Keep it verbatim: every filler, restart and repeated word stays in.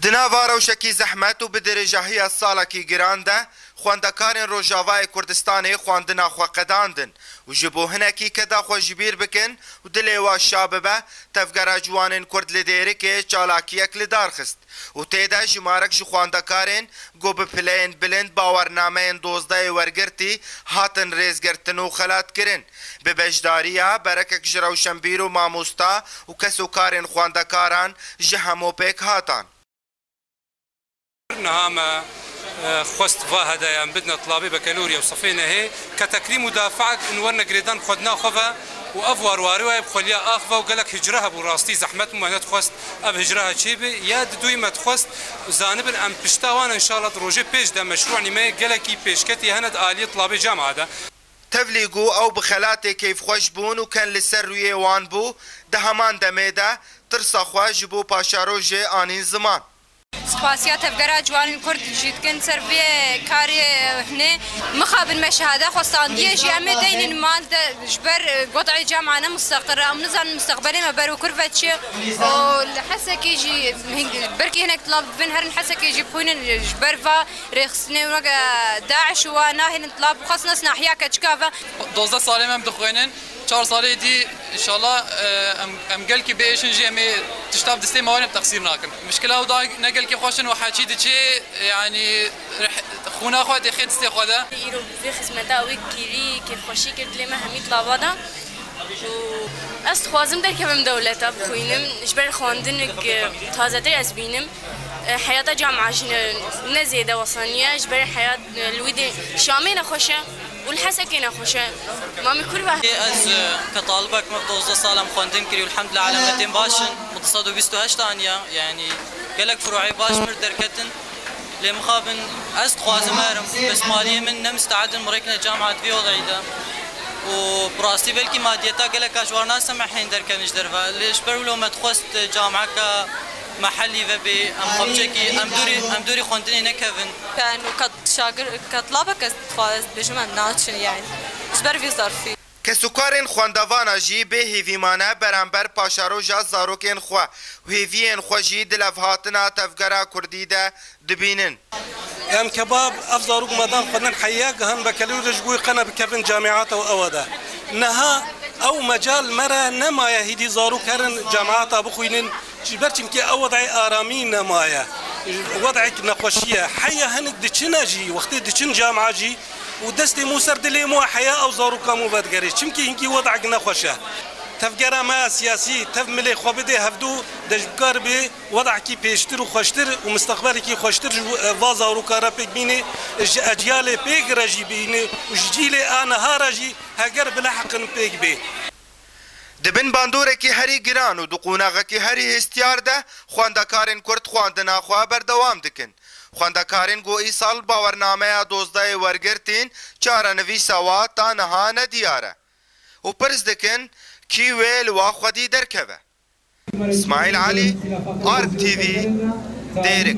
Di nava rewşekî zehmet û bi dirêjahiya salekî giran de, xwendekarên Rojavayê Kurdistanê xwendina xwe qedandin û ji bo hinekî keda xwe ji bîr bikin û dilê wa şa bibe, Tevgera Ciwanên Kurd li Dêrikê çalakiyek li dar xist û tê de jimarek ji xwendekarên ku bi pileyên bilind bawernameyên dozdehê wergirtî hatin rêzgirtin û xelatkirin. Bi beşdariya berekek ji rewşenbîr û mamosta û kesokarên xwendekaran ji hemû pêk hatan. Niha me, e, xwest va hedeyan bidne tilabê Bekelûriyê û sefê nehê ke tekrîm û dafeek in werne girêdan xwedina xwe ve û ev warwarê wayê bi xweliya ax ve û gelek hicre hebû, rastî zehmet û me nedixwest ev hicreha çêbe. Ya didûyî me dixwest zanibin em pişta wan inşallah di rojê pêş de meşrûanî me gelekî pêşketî hene di aliyê tilabê cama de. Tevlî ku ew bi xelatê keyfxweş bûn û ken li ser rûyê wan bû, di heman demê de tirsa xwe ji bo paşarojê anîn ziman. Spasiya Tevgera Ciwanên Kurd jî dikin ser vê karê hinê. Mixabin me şehada xwe standiye jî em ê deynin mal de ji ber, e, wed'ê cama ne musteqir e. Em nizanin musteqbelê me ber û kur ve çi ye. Û li Hesekê jî hin-, belkî hinek tila bibin herin Hesekê jî bixwînin ji ber va rêxistinê weke DAIŞ û wa nahêlin tila bixwestin ez nahiya keçika ve. Dozdeh salê me em dixwênin. Çar salê dî, înşallah, e, em, em gelkî biêşin jî, em ê tişta bi destê me were, em texsîr nakin. Mişkila ew da ne gelkî xweş in û heçî diçê, yanî rih-, xûna xwe dixê destê xwe de. Îro vê xizmeta wê kêrî, kêfxweşî kir dilê me hemî tilava da. Û ez dixwazim derkevim dewleta bixwînim. Ji ber xwendin, e, tazetir ez bînim. E, heyata cama jî ne, ne zêde wesaniye. Ji ber heyat, e, li wî dê Şamê nexweş e. Û li Hesekê nexweş e. Mamê kur ve. Ez, e, ke talibek me bi dozdeh sal em xwendin kirî û elhamdulillah elemetên baş in. Min du sed û bîst û heşt aniya, yanî gelek furu'ê baş mir derketin. Lê mixabin ez dixwazim herim. Bes maliyê min ne miste'ed in min rêkine cama di vî wed'î de. Û bi rastî belkî madiyeta gelek a ji wan nasemehên derkevin ji derve. Lê ji ber wilo me dixwest cameka mehellî vebê, em xwe biçekî, em dûrî, em dûrî xwendinê nekevin. Ke eno ke şagir, ke tilabek ez dixwaz, ez dibêjim em naçin yani. Ji ber vî zerfî. Kesokarên xwendevana jî bê hêvî mane beramber paşaroja zarokên xwe û hêviyên xwe jî di levhatina Tevgera Kurdî de dibînin. Em kebab ev zarok me dan xwendin heya gihan Bekelûrê ji bo qene bikevin camîata û ewa de. Niha ew mecal me re nemaye hêdî zarok herin camîata bixwînin. Ji ber çimkî ew wed'ê aramî nemaye. Wed'ek nexweşî ye. Heya hinek diçine jî, wextê diçin camia jî û destê mû ser dilê mû heya ew zaroka mû vedigerê. Çimkî hinkî wed'ek nexweş e. Tevgera me ya siyasî, tev milê xwe bidê hevdû de ji bikar bê wed'ekî pêştir û xweştir û misteqbelekî xweştir ji va zaroka re pêk bînê, ji eciyalê pêk re jî bînê û ji cîlê a niha re jî heger bi leheqin pêk bê. Di bin bandorekî herî giran û di qonaxekî herî hêstiyar de xwendekarên Kurd xwendina xwe berdewam dikin. Xwendekarên ku îsal bawernameya dozdehê wergirtîn, çarenivîsa wa ta niha nediyar e û pirs dikin, kî wê li wa xwedî derkeve. Îsmaîl Elî, Ark T V, Dêrik.